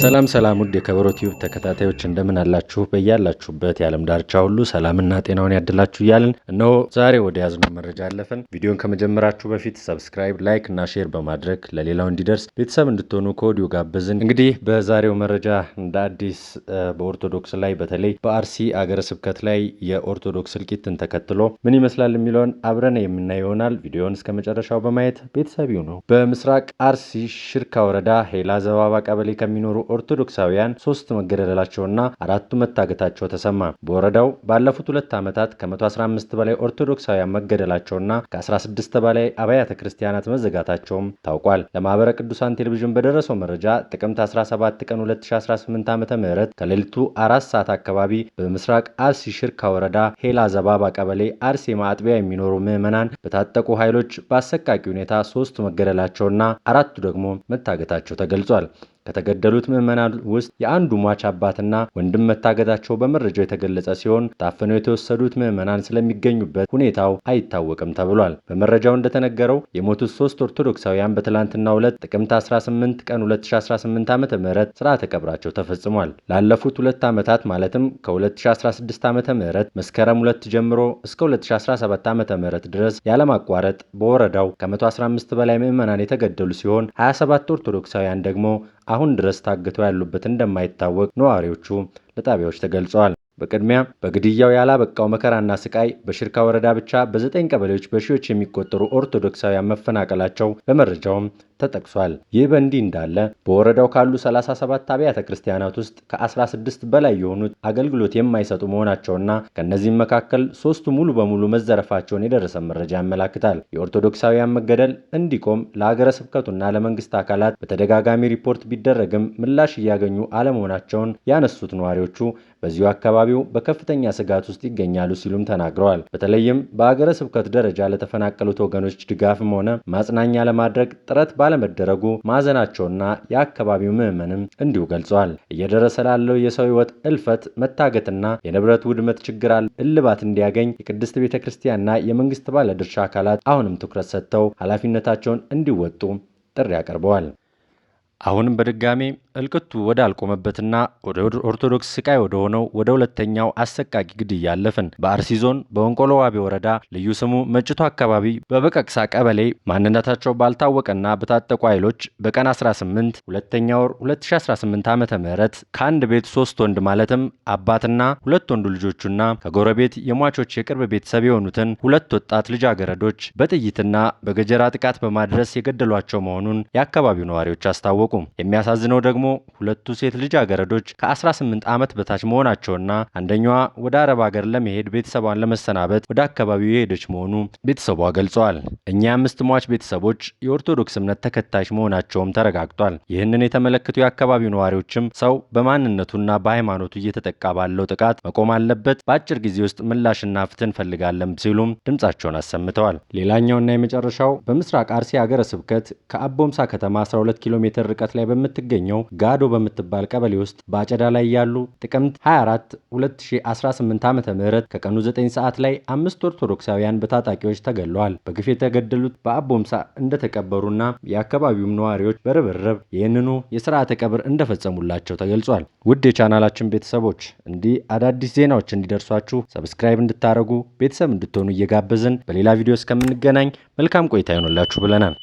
ሰላም ሰላም ውድ የከበሮ ቲዩብ ተከታታዮች፣ እንደምን አላችሁ? በያላችሁበት የዓለም ዳርቻ ሁሉ ሰላምና ጤናውን ያድላችሁ እያልን እነሆ ዛሬ ወደ ያዝነው መረጃ አለፍን። ቪዲዮን ከመጀመራችሁ በፊት subscribe፣ like እና share በማድረግ ለሌላው እንዲደርስ ቤተሰብ እንድትሆኑ ከወዲሁ ጋበዝን። እንግዲህ በዛሬው መረጃ እንደ አዲስ በኦርቶዶክስ ላይ፣ በተለይ በአርሲ አገረ ስብከት ላይ የኦርቶዶክስ እልቂትን ተከትሎ ምን ይመስላል የሚለውን አብረን የምናየው ይሆናል። ቪዲዮውን እስከ መጨረሻው በማየት ቤተሰብ ይሁኑ። በምስራቅ አርሲ ሽርካ ወረዳ ሄላ ዘባባ ቀበሌ ከሚኖሩ ኦርቶዶክሳውያን ሶስት መገደላቸውና አራቱ መታገታቸው ተሰማ። በወረዳው ባለፉት 2 ዓመታት ከ115 በላይ ኦርቶዶክሳውያን መገደላቸውና ከ16 በላይ አብያተ ክርስቲያናት መዘጋታቸውም ታውቋል። ለማህበረ ቅዱሳን ቴሌቪዥን በደረሰው መረጃ ጥቅምት 17 ቀን 2018 ዓ.ም ከሌሊቱ 4 ሰዓት አካባቢ በምስራቅ አርሲ ሽርካ ወረዳ ሄላ ዘባባ ቀበሌ አርሴማ አጥቢያ የሚኖሩ ምዕመናን በታጠቁ ኃይሎች በአሰቃቂ ሁኔታ ሶስቱ መገደላቸውና አራቱ ደግሞ መታገታቸው ተገልጿል። ከተገደሉት ምዕመናን ውስጥ የአንዱ ሟች አባትና ወንድም መታገታቸው በመረጃው የተገለጸ ሲሆን፣ ታፍነው የተወሰዱት ምዕመናን ስለሚገኙበት ሁኔታው አይታወቅም ተብሏል። በመረጃው እንደተነገረው የሞቱት ሶስት ኦርቶዶክሳውያን በትላንትናው ዕለት ጥቅምት 18 ቀን 2018 ዓ.ም ስርዓተ ቀብራቸው ተፈጽሟል። ላለፉት 2 ዓመታት ማለትም ከ2016 ዓ.ም መስከረም 2 ጀምሮ እስከ 2017 ዓ.ም ድረስ ያለማቋረጥ በወረዳው ከ115 በላይ ምዕመናን የተገደሉ ሲሆን፣ 27 ኦርቶዶክሳውያን ደግሞ አሁን ድረስ ታግተው ያሉበት እንደማይታወቅ ነዋሪዎቹ ለጣቢያዎች ተገልጸዋል። በቅድሚያ በግድያው ያላበቃው መከራና ስቃይ በሽርካ ወረዳ ብቻ በዘጠኝ ቀበሌዎች በሺዎች የሚቆጠሩ ኦርቶዶክሳውያን መፈናቀላቸው በመረጃውም ተጠቅሷል። ይህ በእንዲህ እንዳለ በወረዳው ካሉ 37 አብያተ ክርስቲያናት ውስጥ ከ16 በላይ የሆኑት አገልግሎት የማይሰጡ መሆናቸውና ከእነዚህም መካከል ሶስቱ ሙሉ በሙሉ መዘረፋቸውን የደረሰ መረጃ ያመላክታል። የኦርቶዶክሳውያን መገደል እንዲቆም ለሀገረ ስብከቱና ለመንግስት አካላት በተደጋጋሚ ሪፖርት ቢደረግም ምላሽ እያገኙ አለመሆናቸውን ያነሱት ነዋሪዎቹ በዚሁ አካባቢው በከፍተኛ ስጋት ውስጥ ይገኛሉ ሲሉም ተናግረዋል። በተለይም በሀገረ ስብከት ደረጃ ለተፈናቀሉት ወገኖች ድጋፍም ሆነ ማጽናኛ ለማድረግ ጥረት ባለመደረጉ ማዘናቸውና የአካባቢው ምዕመንም እንዲሁ ገልጸዋል። እየደረሰ ላለው የሰው ሕይወት እልፈት፣ መታገትና የንብረት ውድመት ችግር እልባት እንዲያገኝ የቅድስት ቤተ ክርስቲያንና የመንግስት ባለድርሻ አካላት አሁንም ትኩረት ሰጥተው ኃላፊነታቸውን እንዲወጡ ጥሪ አቅርበዋል። አሁንም በድጋሜ እልቅቱ ወደ አልቆመበትና ወደ ኦርቶዶክስ ስቃይ ወደ ሆነው ወደ ሁለተኛው አሰቃቂ ግድያ አለፍን። በአርሲ ዞን በወንቆሎ ዋቤ ወረዳ ልዩ ስሙ መጭቶ አካባቢ በበቀቅሳ ቀበሌ ማንነታቸው ባልታወቀና በታጠቁ ኃይሎች በቀን 18 ሁለተኛ ወር 2018 ዓ.ም ከአንድ ቤት ሶስት ወንድ ማለትም አባትና ሁለት ወንዱ ልጆቹና ከጎረቤት የሟቾች የቅርብ ቤተሰብ የሆኑትን ሁለት ወጣት ልጃገረዶች በጥይትና በገጀራ ጥቃት በማድረስ የገደሏቸው መሆኑን የአካባቢው ነዋሪዎች አስታወቁ። የሚያሳዝነው ደግሞ ሁለቱ ሴት ልጃገረዶች ከ18 ዓመት በታች መሆናቸውና አንደኛዋ ወደ አረብ ሀገር ለመሄድ ቤተሰቧን ለመሰናበት ወደ አካባቢው የሄደች መሆኑ ቤተሰቧ ገልጸዋል። እኚህ አምስት ሟች ቤተሰቦች የኦርቶዶክስ እምነት ተከታዮች መሆናቸውም ተረጋግጧል። ይህንን የተመለከቱ የአካባቢው ነዋሪዎችም ሰው በማንነቱና በሃይማኖቱ እየተጠቃ ባለው ጥቃት መቆም አለበት፣ በአጭር ጊዜ ውስጥ ምላሽና ፍትህ እንፈልጋለን ሲሉም ድምጻቸውን አሰምተዋል። ሌላኛውና የመጨረሻው በምስራቅ አርሲ ሀገረ ስብከት ከአቦምሳ ከተማ 12 ኪሎ ሜትር ርቀት ላይ በምትገኘው ጋዶ በምትባል ቀበሌ ውስጥ በአጨዳ ላይ ያሉ ጥቅምት 24 2018 ዓ.ም ከቀኑ 9 ሰዓት ላይ አምስት ኦርቶዶክሳውያን በታጣቂዎች ተገድለዋል። በግፍ የተገደሉት በአቦምሳ እንደተቀበሩና የአካባቢውም ነዋሪዎች በርብርብ ይህንኑ የስርዓተ ቀብር እንደፈጸሙላቸው ተገልጿል። ውድ የቻናላችን ቤተሰቦች፣ እንዲህ አዳዲስ ዜናዎች እንዲደርሷችሁ subscribe እንድታደርጉ ቤተሰብ እንድትሆኑ እየጋበዝን በሌላ ቪዲዮ እስከምንገናኝ መልካም ቆይታ ይሆንላችሁ ብለናል።